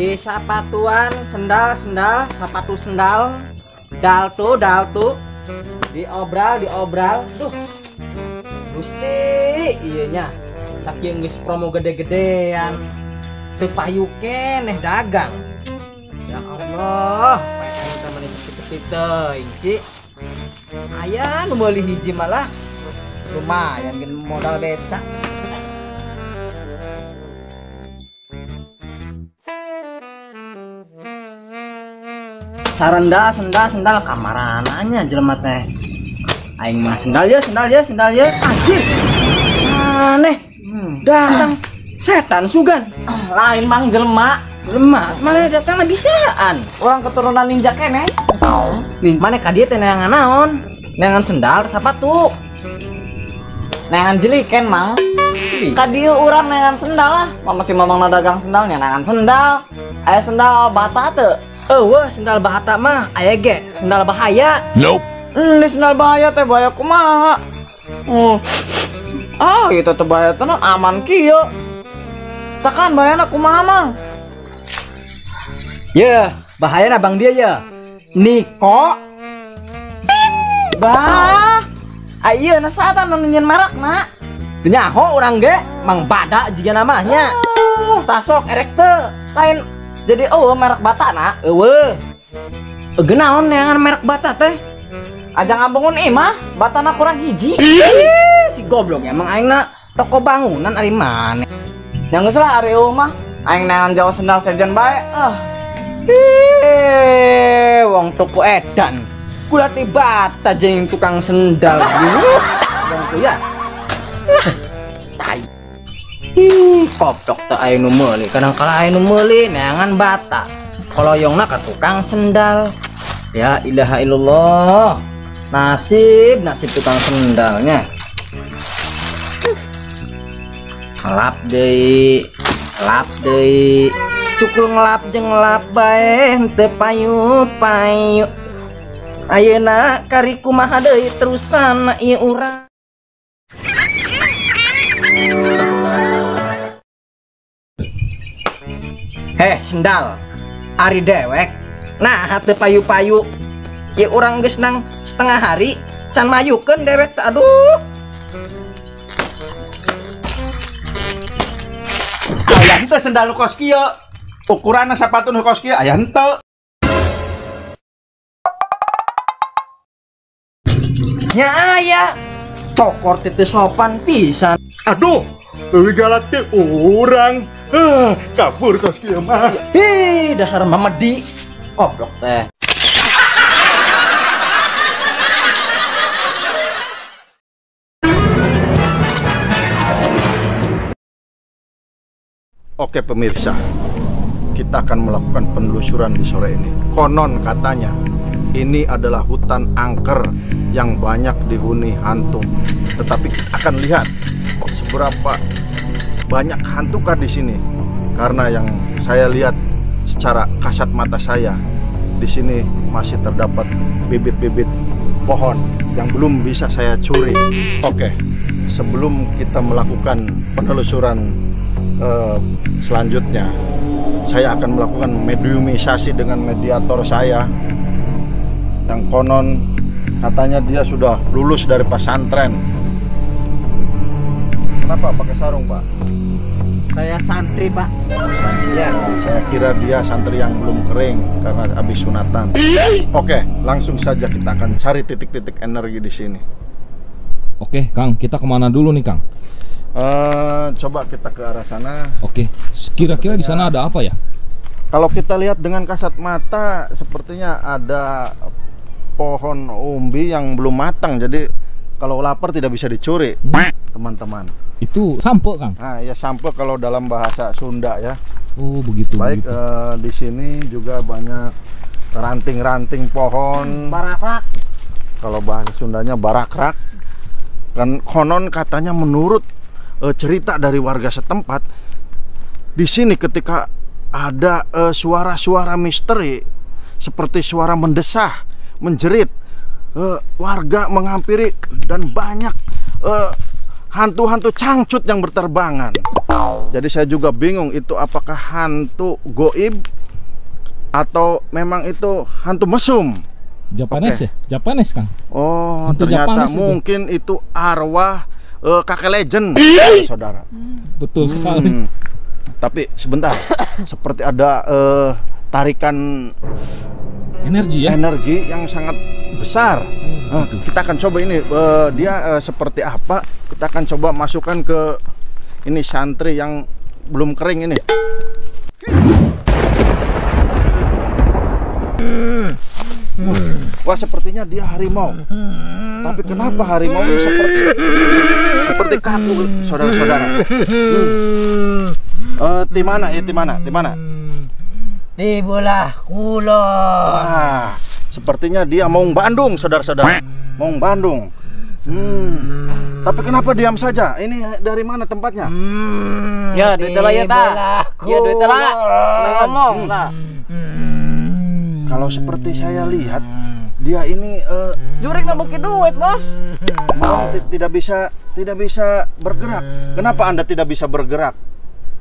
Di sapatuan sendal sendal sapatu sendal daltu daltu diobral diobral. Duh Gusti ieu nya saking geus promo gede-gedean teu payu keneh dagang. Ya Allah, pae teh meuni sepi-sepi teuing sih. Aya nu meuli hiji malah lumayan gen modal becak. Sarendal sendal sendal kamarananya jelema teh. Aing mah sendal ya sendal ya sendal ya. Anjir. Aneh. Datang setan sugan. Lain mang jelema. Jelema mana datang bisaan. Orang keturunan ninja keneh. Mana ka dieu teh neangan naon? Neangan sendal sapatu. Neangan jeliken mang. Ka dieu urang neangan sendal lah. Mama si mamang dagang sendalnya neangan sendal. Aya sendal bata teu? Eueuh sendal bahata mah aya ge sendal bahaya. Nope. Ini sendal bahaya teh bahaya kumaha? Ah, itu teh bahaya tenan aman kieu. Cakan bahayana kumaha mang? Yeuh, bahayana bang dia ya. Niko. Bah. Ayeuna saatan nu nyeun merekna. Teu nyaho urang ge mang bada jiga namanya. Tasok erek teu. Lain jadi eueuh merek bata na. Eueuh. Genaon neangan merek bata teh? Aja ngabangun imah, batana kurang hiji. Ih, si goblok emang aingna toko bangunan ari maneh. Yang geus lah ari eueuh mah. Aing neangan jauh sendal sejen bae. Ah. Ih, wong toko edan. Kula ti bata jeung tukang sendal. Wong tuh ya. Tai. Ih, goblok teh aing nu meuli. Kadang kala aing nu meuli neangan bata. Koloyongna ka tukang sendal. Ya ilaha illallah. Nasib, nasib tukang sendalnya. Ngelap deui, ngelap deui. Cukul ngelap jeung ngelap bae henteu payu-payu. Ayeuna kari kumaha deui terusan ieu urang. Heh, sendal. Ari dewek. Nah, hate payu-payu. Ya urang geus nang setengah hari can mayukeun dewek teh aduh. Aya henteu sendal nu kos kieu. Ukuranna sapatu nu kos kieu aya henteu. Nya aya. Cokor teh sopan pisan. Aduh, leuwih galak teh urang. Kabur kos kieu mah. Ih, dasar mamedi. Goblok teh. Oke pemirsa, kita akan melakukan penelusuran di sore ini. Konon katanya ini adalah hutan angker yang banyak dihuni hantu. Tetapi kita akan lihat seberapa banyak hantukah di sini. Karena yang saya lihat secara kasat mata saya, di sini masih terdapat bibit-bibit pohon yang belum bisa saya curi. Oke, sebelum kita melakukan penelusuran selanjutnya, saya akan melakukan mediumisasi dengan mediator saya yang konon katanya dia sudah lulus dari pesantren. Kenapa pakai sarung, Pak? Saya santri, Pak. Ya, saya kira dia santri yang belum kering karena habis sunatan. Oke, langsung saja kita akan cari titik-titik energi di sini. Oke, Kang, kita kemana dulu nih, Kang? Coba kita ke arah sana. Oke, kira-kira di sana ada apa ya? Kalau kita lihat dengan kasat mata, sepertinya ada pohon umbi yang belum matang. Jadi kalau lapar tidak bisa dicuri, teman-teman. Itu sampo, Kang? Nah, ya sampo kalau dalam bahasa Sunda ya. Oh, begitu. Baik, begitu. Di sini juga banyak ranting-ranting pohon. Barakrak. Kalau bahasa Sundanya barakrak. Dan konon katanya menurut cerita dari warga setempat, di sini ketika ada suara-suara misteri seperti suara mendesah, menjerit, warga menghampiri dan banyak hantu-hantu cangcut yang berterbangan. Jadi saya juga bingung itu apakah hantu goib atau memang itu hantu mesum. Japanes ya? Japanes, Kang. Oh, hantu ternyata Japanes mungkin itu arwah kakek legend, saudara. Betul sekali. Tapi sebentar, seperti ada tarikan energi ya? Energi yang sangat besar. Kita akan coba ini dia seperti apa? Kita akan coba masukkan ke ini santri yang belum kering ini. Wah, sepertinya dia harimau. Tapi kenapa harimau ini seperti kaku, saudara-saudara? Di mana ya? Di mana? Di mana? Di belah kulon. Wah, sepertinya dia mau Bandung, saudara-saudara. Mau Bandung. Tapi kenapa diam saja? Ini dari mana tempatnya? Ya, duit lah ya, ta. Ya, duit lah. Ngomong, ta. Kalau seperti saya lihat, dia ini jurik nggak duit, Bos. Mau tidak bisa bergerak. Kenapa Anda tidak bisa bergerak?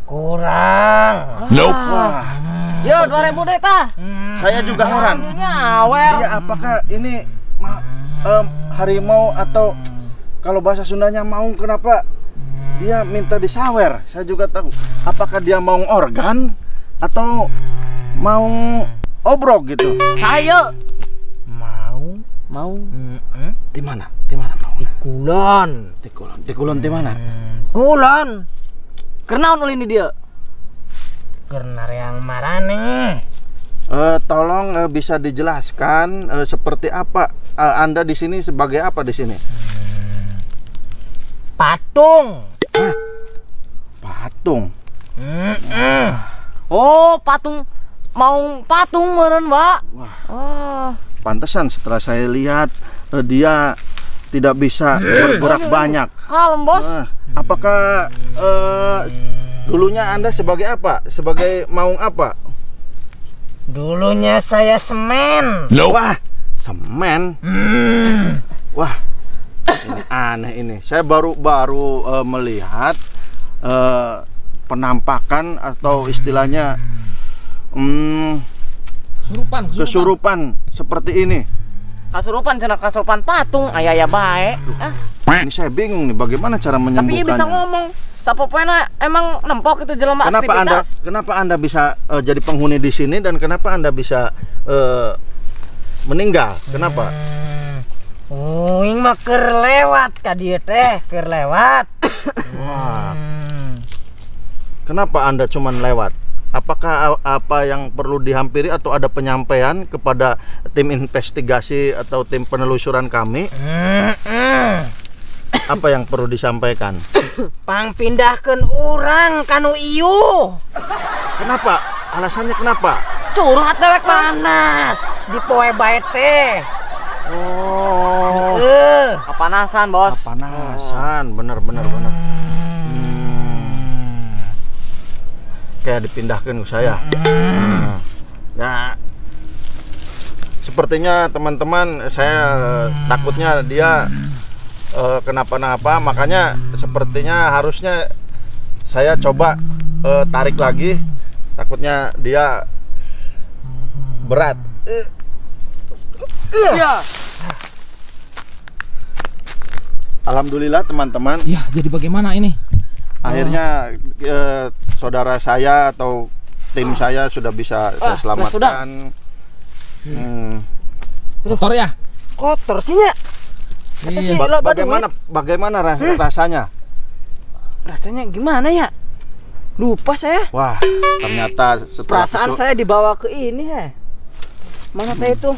Kurang. Nope. Wah. Yo, 2000 deh, ta. Saya juga heran. Nyawer. Dia apakah ini harimau atau kalau bahasa Sundanya maung, kenapa dia minta disawer? Saya juga tahu. Apakah dia maung organ atau maung obrok gitu? Saya mau. Di mana? Di mana mau? Di kulon. Di kulon. Di kulon di mana? Kulon. Kenaon ulin di dia? Karena yang marane. Tolong bisa dijelaskan seperti apa Anda di sini, sebagai apa di sini? Patung. Hah? Patung. Oh, patung. Mau patung meren, Pak. Wah. Oh. Pantesan setelah saya lihat dia tidak bisa bergerak banyak. Kalem, Bos. Apakah dulunya Anda sebagai apa? Sebagai maung apa? Dulunya saya semen. Wah, semen. Wah, ini aneh ini. Saya baru melihat penampakan atau istilahnya kesurupan seperti ini. Kasurupan cenah, kasurupan patung, ayah bae. Ini saya bingung nih bagaimana cara menyembuhkannya. Tapi bisa ngomong. Sapopoena emang nempok itu jelema aktivitas. Kenapa Anda bisa jadi penghuni di sini dan kenapa Anda bisa meninggal? Kenapa? Uing mah keur lewat ka dieu teh, keur lewat. Wah. Kenapa Anda cuman lewat? Apakah apa yang perlu dihampiri atau ada penyampaian kepada tim investigasi atau tim penelusuran kami? Apa yang perlu disampaikan? Pang pindahkeun urang kanu ieu. Kenapa? Alasannya kenapa? Curhat dewek panas di poe bae teh. Oh. Kepanasan, Bos. Kepanasan, bener. Kayak dipindahkan ke saya. Ya, sepertinya teman-teman, saya takutnya dia kenapa-napa, makanya sepertinya harusnya saya coba tarik lagi, takutnya dia berat. Ya. Alhamdulillah teman-teman. Ya, jadi bagaimana ini? Akhirnya saudara saya atau tim saya sudah bisa saya selamatkan. Kotor ya? Kotor sih ya. Iya. Bagaimana rasanya? Rasanya gimana ya? Lupa saya. Wah, ternyata setelah perasaan saya dibawa ke ini ya. Mana teh itu?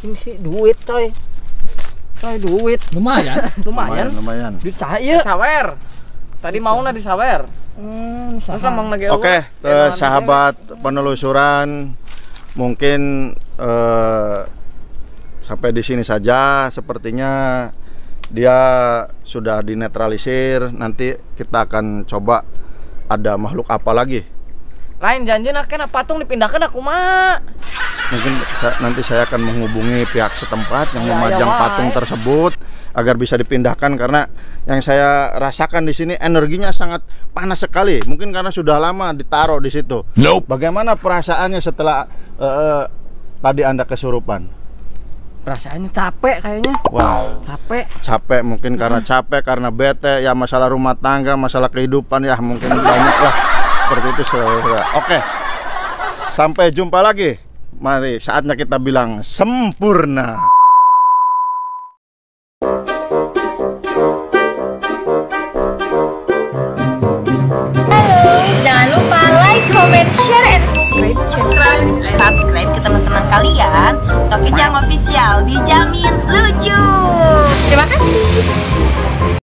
Ini sih duit, coy. Coy, duit. Lumayan. Lumayan. Duit saya. Sawer. Tadi mau na disawer. Oke, sahabat penelusuran, mungkin sampai di sini saja. Sepertinya dia sudah dinetralisir. Nanti kita akan coba ada makhluk apa lagi. Lain janjina kena patung dipindahkeun kumaha? Mungkin nanti saya akan menghubungi pihak setempat yang Ya, memajang ya, patung wae. tersebut agar bisa dipindahkan, karena yang saya rasakan di sini energinya sangat panas sekali. Mungkin karena sudah lama ditaruh di situ. Nope. Bagaimana perasaannya setelah tadi Anda kesurupan? Perasaannya capek kayaknya. Wah, Capek. capek mungkin karena capek, karena bete ya, masalah rumah tangga, masalah kehidupan ya, mungkin banyak lah seperti itu, saudara-saudara. Oke. Sampai jumpa lagi. Mari saatnya kita bilang sempurna. Halo, jangan lupa like, comment, share, and subscribe. Subscribe ke teman-teman kalian. Tokijang Official dijamin lucu. Terima kasih.